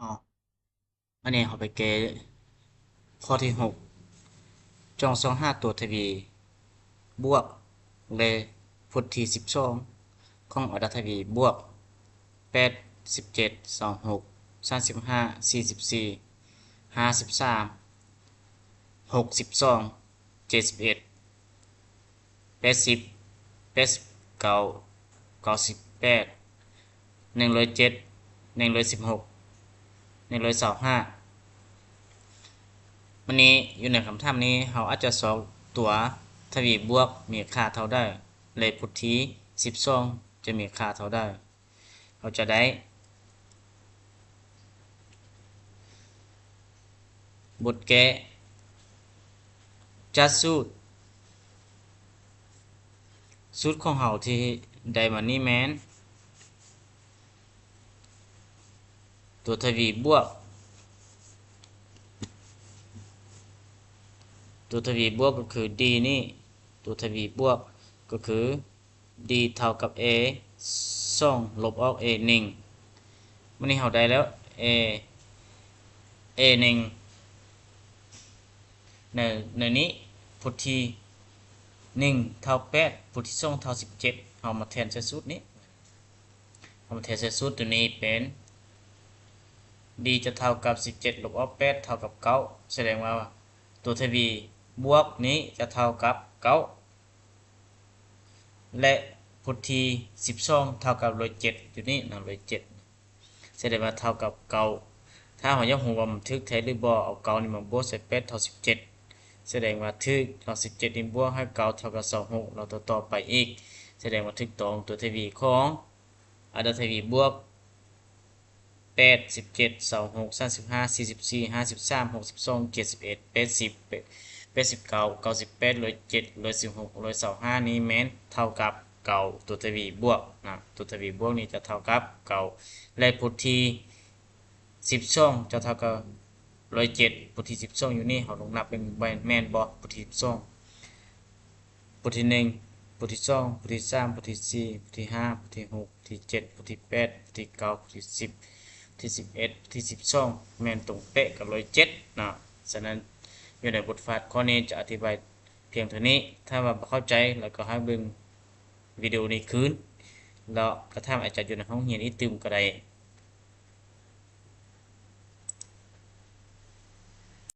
ເອົາ ອັນນີ້ເຮົາໄປແກ້ຂໍ້ທີຫົກ ຈົ່ງຊອກຫາຕົວທະວີບວກ ແລະ ພົດທີສິບສອງ ຂອງອັດຕະທະວີບວກ ແປດ ສິບເຈັດ ຊາວຫົກ ສາມສິບຫ້າ ສີ່ສິບສີ່ ຫ້າສິບສາມ ຫົກສິບສອງ ເຈັດສິບເອັດ ແປດສິບ ແປດສິບເກົ້າ ເກົ້າສິບແປດ ໜຶ່ງຮ້ອຍເຈັດ ໜຶ່ງຮ້ອຍສິບຫົກ ໜຶ່ງຮ້ອຍຊາວຫ້າ. ມື້ນີ້ຢູ່ໃນຄຳຖາມນີ້ ເຮົາອາດຈະຊອກຕົວທະວີບວກມີຄ່າເທົ່າໃດ ແລະ ພົດທີສິບສອງຈະມີຄ່າເທົ່າໃດ. ເຮົາຈະໄດ້ບົດແກ້ຈາກສູດ. ສູດຂອງເຮົາທີ່ໄດ້ມານີ້ແມ່ນ ຕົວທະວີບວກ ຕົວທະວີບວກກໍຄື D ນີ້ ຕົວທະວີບວກກໍຄື D ເທົ່າກັບ A ສອງ ລົບອອກ A ໜຶ່ງ. ມື້ນີ້ເຮົາໄດ້ແລ້ວ A A ໜຶ່ງ ໃນ ໃນນີ້ ພົດທີໜຶ່ງເທົ່າແປດ ພົດທີສອງເທົ່າສິບເຈັດ. ເຮົາມາແທນໃສ່ສູດນີ້ ເຮົາມາແທນໃສ່ສູດຕົວນີ້ເປັນ D ຈະເທົ່າກັບສິບເຈັດລົບອອກແປດເທົ່າກັບເກົ້າ ສະແດງວ່າຕົວທະວີບວກນີ້ຈະເທົ່າກັບເກົ້າ ແລະ ພົດທີສິບສອງເທົ່າກັບຮ້ອຍເຈັດ ຢູ່ນີ້ນະ ຮ້ອຍເຈັດ ສະແດງວ່າເທົ່າກັບເກົ້າ. ຖ້າເຮົາຢາກຮູ້ວ່າມັນຖືກແທ້ຫຼືບໍ່ ເອົາເກົ້ານີ້ມາບວກໃສ່ແປດເທົ່າສິບເຈັດ ສະແດງວ່າຖືກເນາະ. ສິບເຈັດນີ້ບວກໃຫ້ເກົ້າເທົ່າກັບຊາວຫົກ ແລ້ວຕໍ່ໆໄປອີກ ສະແດງວ່າຖືກຕ້ອງ. ຕົວທະວີຂອງອັດຕະທະວີບວກ ແປດ ສິບເຈັດ ຊາວຫົກ ສາມສິບຫ້າ ສີ່ສິບສີ່ ຫ້າສິບສາມ ຫົກສິບສອງ ເຈັດສິບເອັດ ແປດສິບ ແປດສິບເກົ້າ ເກົ້າສິບແປດ ຮ້ອຍເຈັດ ຮ້ອຍສິບຫົກ ຮ້ອຍຊາວຫ້ານີ້ແມ່ນເທົ່າກັບເກົ້າ ຕົວທະວີບວກນະ ຕົວທະວີບວກນີ້ຈະເທົ່າກັບເກົ້າ ແລະ ພົດທີສິບສອງຈະເທົ່າກັບຮ້ອຍເຈັດ. ພົດທີສິບສອງຢູ່ນີ້ ເຮົາລອງນັບເບິ່ງແມ່ນບໍ່ ພົດທີສິບສອງ ບົດທີໜຶ່ງ ບົດທີສອງ ບົດທີສາມ ບົດທີສີ່ ບົດທີຫ້າ ບົດທີຫົກ ບົດທີເຈັດ ບົດທີແປດ ບົດທີເກົ້າ ບົດທີສິບ ບົດທີສິບເອັດ ບົດທີສິບສອງ ແມ່ນຕົງເປະກັບຮ້ອຍເຈັດເນາະ. ສະນັ້ນ ຢູ່ໃນບົດຟາດຂໍ້ນີ້ຈະອະທິບາຍພຽງເທົ່ານີ້. ຖ້າວ່າບໍ່ເຂົ້າໃຈ ແລ້ວກໍໃຫ້ເບິ່ງວິດີໂອນີ້ຄືນ ແລ້ວກໍຖາມອາຈານຢູ່ໃນຫ້ອງຮຽນອີກຕື່ມກໍໄດ້.